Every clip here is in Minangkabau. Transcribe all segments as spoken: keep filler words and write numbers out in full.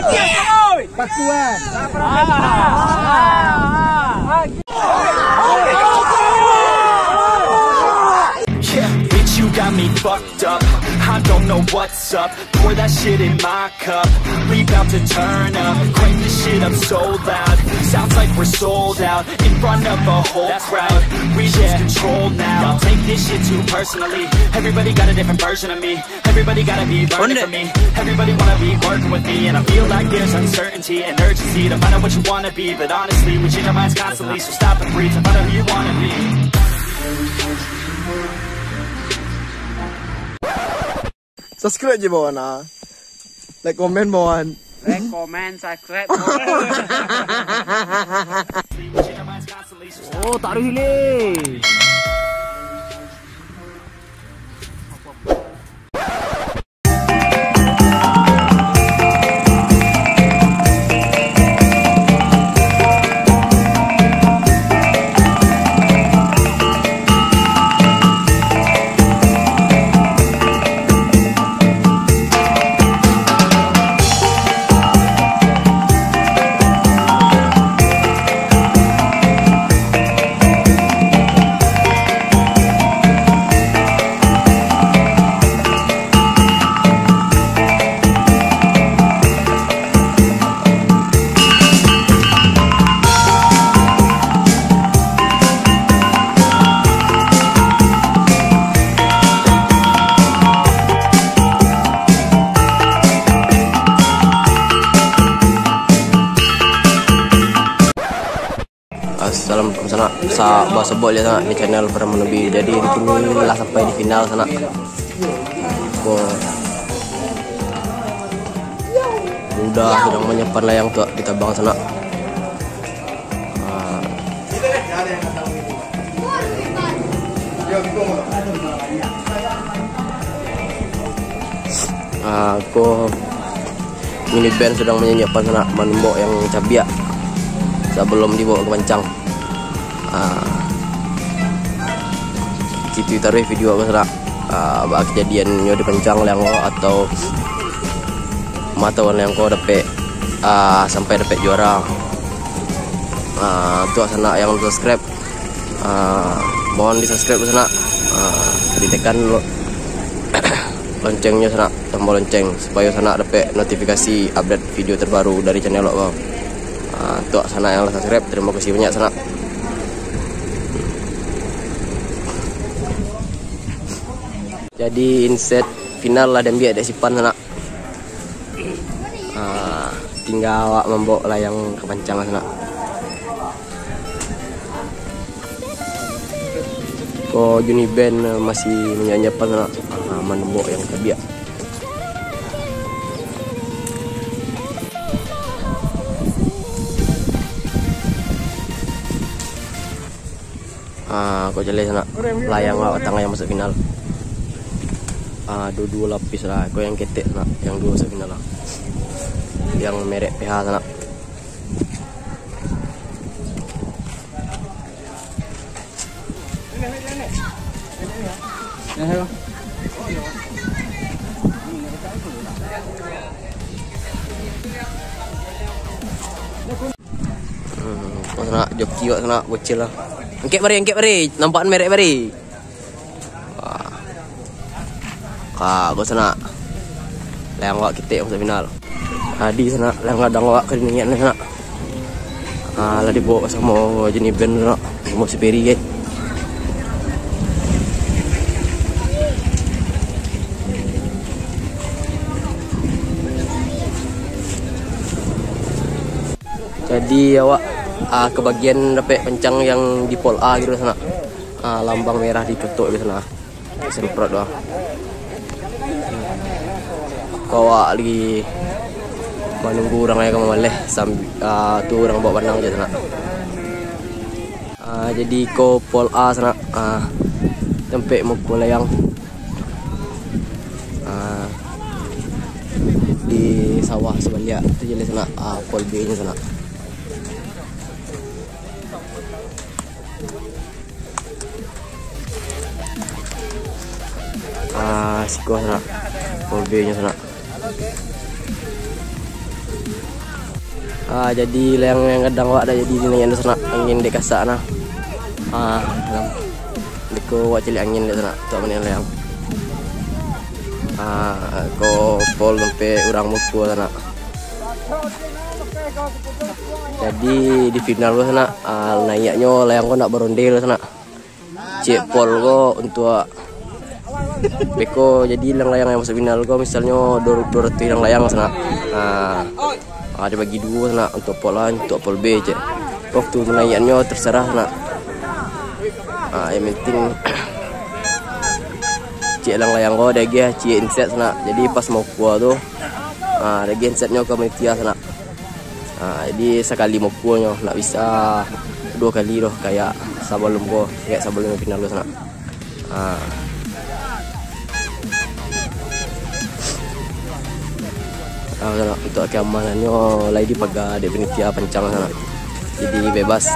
Pakuan. Yeah, bitch, you got me fucked up. I don't know what's up. Pour that shit in my cup. We bout to turn up. Crank this shit up so loud. Sounds like we're sold out. In front of a whole crowd. We lose control now. Y'all take this shit too personally. Everybody got a different version of me. Everybody gotta be learning from me. Everybody wanna be working with me. And I feel like there's uncertainty and urgency to find out what you wanna be. But honestly, we change our minds constantly. So stop and breathe and find out who you wanna be. Subscribe je bawah nah. Like, komen bawah. Like, comment, subscribe. Oh, taruh sini. Assalamualaikum sanak, sa basobok lihat sanak di channel Pramanabi. Jadi di sini lah sampai di final sanak. Ko udah sedang menyiapkan layang tu ditabang sanak. Ah. Ah, ko Mini band sedang menyiapkan sanak manumbok yang cabiak sabalum dibawa ka pancang. Ah, itu taruih video ko sanak. Ah, baa kajadiannyo di pancang liang ko atau ma tau liang ko dapek, ah, sampai dapek juara. Ah, tu sanak yang subscribe. Ah, mohon di-subscribe sanak. Ah, ditekan lo-, loncengnyo sanak, tombol lonceng, supayo sanak dapek notifikasi update video terbaru dari channel awak. Ah, tu sanak yang lah subscribe, terima kasih banyak sanak. Jadi, inset final lah diambiak dek Sipan sanak. Ah, tingga awak mambawok layang ka pancang sanak. Ko Juni Band masih manyiap-nyiapan sanak. Ah, manumbok yang cabiak. Ah, ko jaleh sanak. Layang awak patang yang masuk final. Ah, duo-duo lapis lah. Ko yang ketek sanak, yang duo masuk final lah. Yang merek P H sanak. Hmm, ko sanak, joki awak sanak, bocil lah. Angkek bari, angkek bari. Nampakan merek bari. Wah. Ka, ko sanak. Layang awak ketek masuk final. Tadi sanak, layang gadang awak ka dinaiak sanak. Ah, lah dibawok samo Juni Band sanak. Samo si Peri, guys. Jadi awak, ah, kabagian dapek pancang yang di pol A gitu sanak. Ah, lambang merah di tutup gitu sanak. Semprot doang. Ko awak lagi manunggu urang yang ka mambaleh sambi-, ah, tu urang bawok pandang je sanak. Ah, jadi ko pol A sanak, ah, tampek mukua layang. Ah, di sawah sabaliak tu jaleh sanak, ah, pol B nyo sanak. Ah, siko sanak. Pol B nyo sanak. Ah, jadi layang yang gadang awak dak jadi dinaiakan tu sanak, angin dek kasak nah. Ah, lam. Beko awak caliak angin dek sanak, tu awak manaiakan layang. Ah, ko pol sampai urang mukua sanak. Jadi di final tu sanak, ah, naiaknyo layang ko nak barondel sanak. Ciek pol ko untuak beko, jadi layang-layang yang masuk final ko, misalnyo duo, duo ratuih layang-layang sanak. Nah, ah, dibagi duo sanak, untuak pol A, untuak pol B ciek. Waktu manaiakannyo terserah sanak. Ah, yang penting ciek layang-layang ko diagiah ciek inset sanak. Jadi pas mukua tu, ah, diagiah insetnyo ka panitia sanak. Ha, jadi sakali mukuanyo, ndak bisa duo kali doh, kayak sabalum ko, kayak sabalum final tu sanak. Ha. Ha, sanak, untuak keamanannyo lai dipaga dek panitia pancang sanak. Jadi bebas.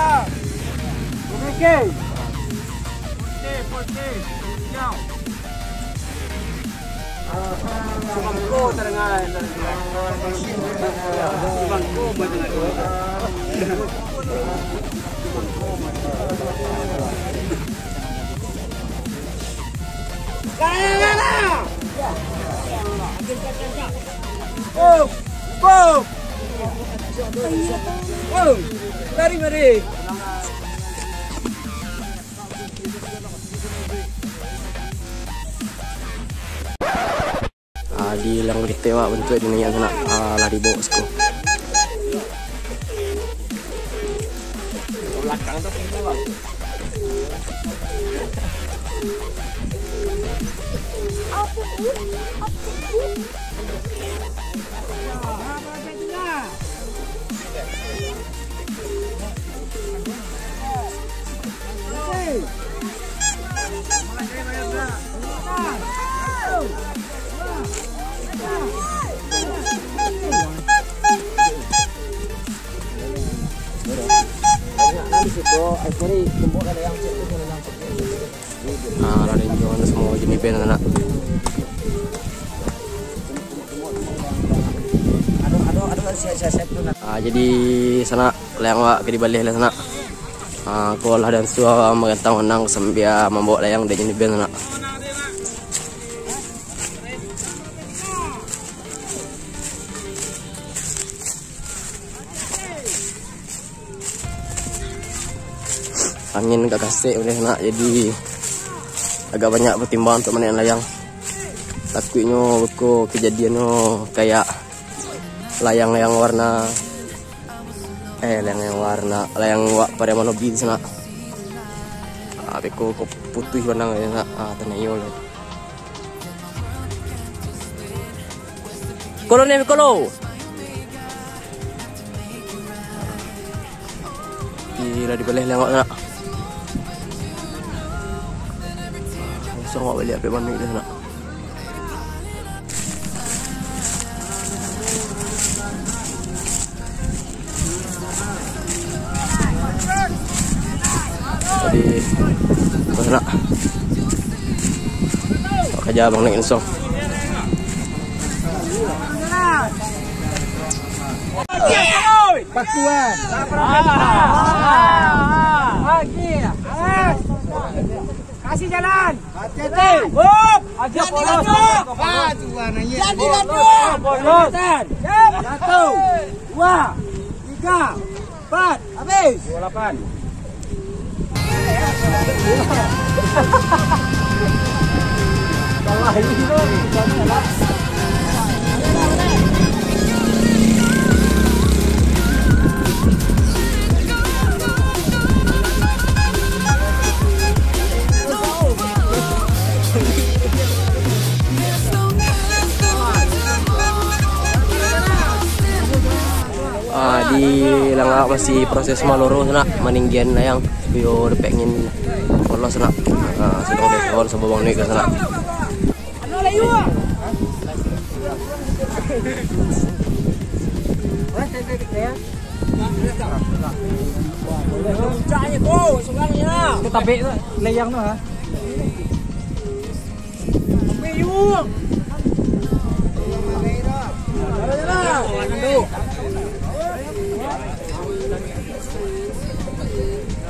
Oh, oh, oh, mari, mari. Ah, di layang ketek, wak, bantuak dinaiakan sanak. Ah, lah dibaok siko. Ah, lah ninjo sanak, semua jenis band sanak. Ah, jadi sanak, layang awak ka dibaleh lah sanak. Ah, ko lah dansua magantang onang sambia mambaok layang dek jenis band sanak. Angin agak kasek uleh nak, jadi agak banyak pertimbangan untuk manaikan layang. Takuiknyo beko kejadiannyo kayak layang yang warna, eh, layang yang warna, layang wak Pariaman Hobi tu nak. Ah, beko ko putuih banang nak. Ah, tanayo lah. Kolo ni, kolo. Ih, lah dibaleh lengok nak. Langsung awak baliak apek manuik dah nak. Jadi, terus nak. Awak kaja abang naik langsung. Pakuan. Kasih jalan. Hati-hati. Hop. Aja polos. Ah, tu warna iya. Jadi, polos. Polos. Satu. Dua. Tiga. Empat. Habis. Dua lapan. Salah ini. Ah, di langak masih proses maloro sanak, maninggian layang, supayo dapek angin polos sanak. Ah, sudah dek kawan sababang naik ka sanak. Tabek tu layang tu ha.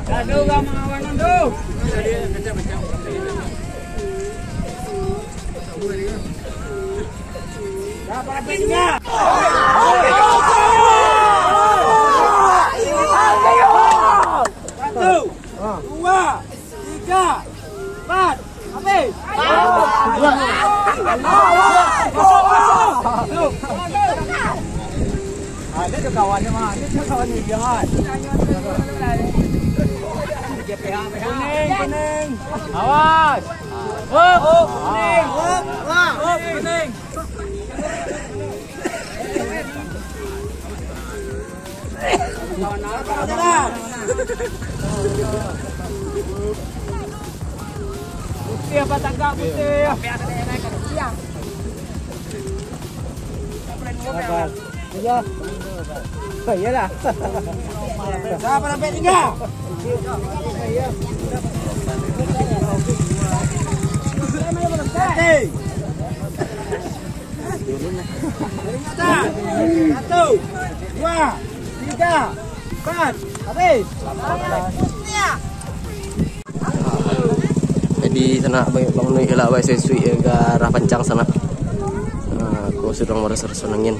Aduh, gak melawan tu. Dapat tinggal. Satu, dua, tiga, empat. Habis. Masuk, masuk. Ah, dia tu kawan dia, mah. Dia tu kawan dia, jangan. Kuning, kuning. Awas. Hop, kuning. Hop, kuning. Putih apa tagak putih? Sabar. Iya. Oh, iyalah. Sabar sampai tinggal. Hei. Peringatan. Satu, dua, tiga, empat. Habis. Jadi, sanak, bang, bang Nuik lah, bang, suik-suik, eh, ka arah pancang sanak. Ah, ko sudah maraso-raso angin.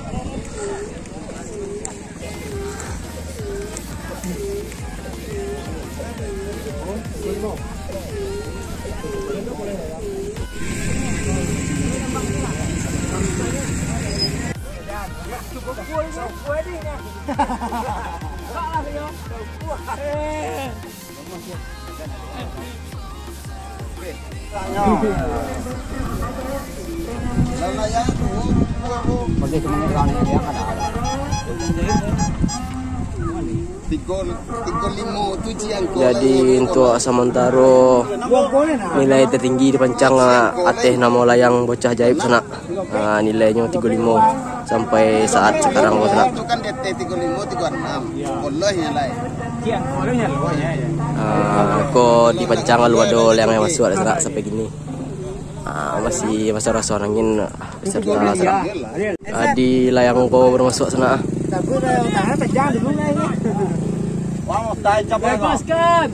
Tigo, tigo limo tu jiang ko. Jadi, untuk samantaro nilai tertinggi dipancang, ah, ateh namo layang Bocah Ajaib sanak. Ah, nilainyo tigo limo sampai saat sakarang ko sanak. Itu kan D T tigo limo, tigo anam. Boleh nilai. Ah, ko dipancang lalu ado layang yang masuak sanak sampai kini. Ah, masih maraso-raso angin, ah, beserta sanak. Ah, di layang ko baru masuak sanak, ah. Bebaskan.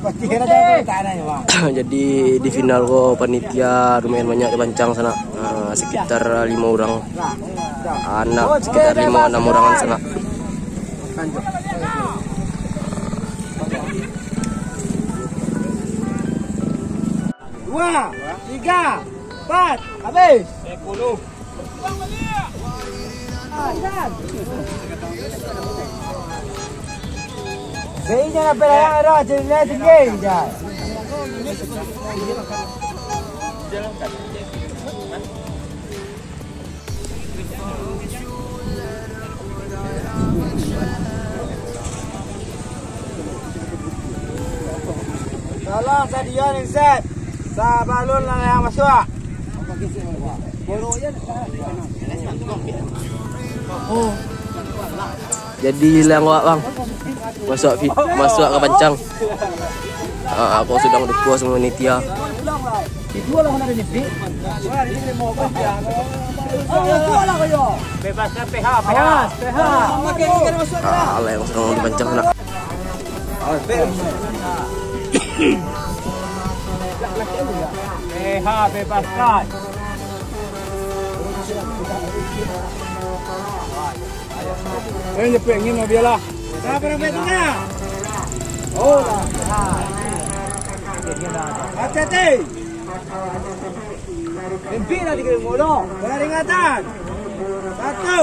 Jadi, di final ko panitia lumayan banyak dipancang sanak. Ah, sekitar lima urang. Anak sekitar lima enam urang sanak. Dua, tiga, empat, habis. Sepuluh. Bainya nak pelayang roh, jadi tinggi je. Tolong sadio insert sabalun layang masuak. Jadi layang awak, bang. Masuak fi-, masuak ka pancang. Ah, ko sudah dukua samo panitia. Bebaskan P H, P H. Awas, P H. Ah, layang sudah dipancang nak. P H, bebaskan. Eh, jepit angin lah, biarlah. Siapa yang main tengah? Oh, lah. Hati-hati. Mimpi lah tiga minggu tu. Peringatan. Satu,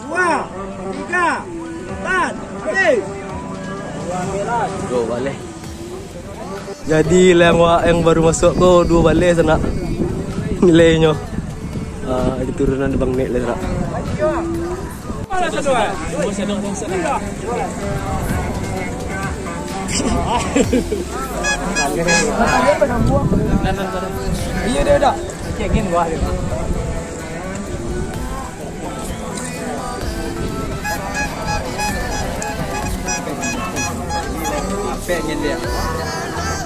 dua, tiga, empat, habis. Duo baleh. Jadi, layang awak yang baru masuak ko duo baleh sanak nilainyo. Ah, diturunan Bang Nek lah sanak. Iya, dia dah. Cek gini, wah, dia. Apek nyen dia.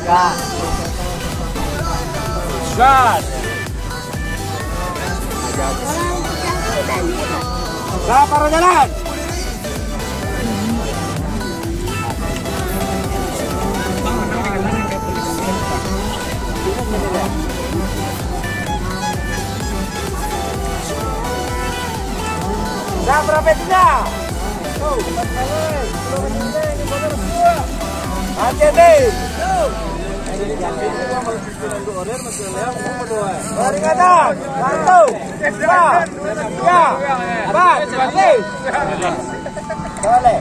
Gas. Gas. Gas, parah jalan. Hati-hati. Peringatan. Satu, dua, tiga, empat, habis. Boleh.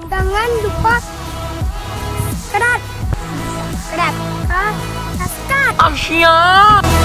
Jangan lupa subscribe. Subscribe. Ah, subscribe.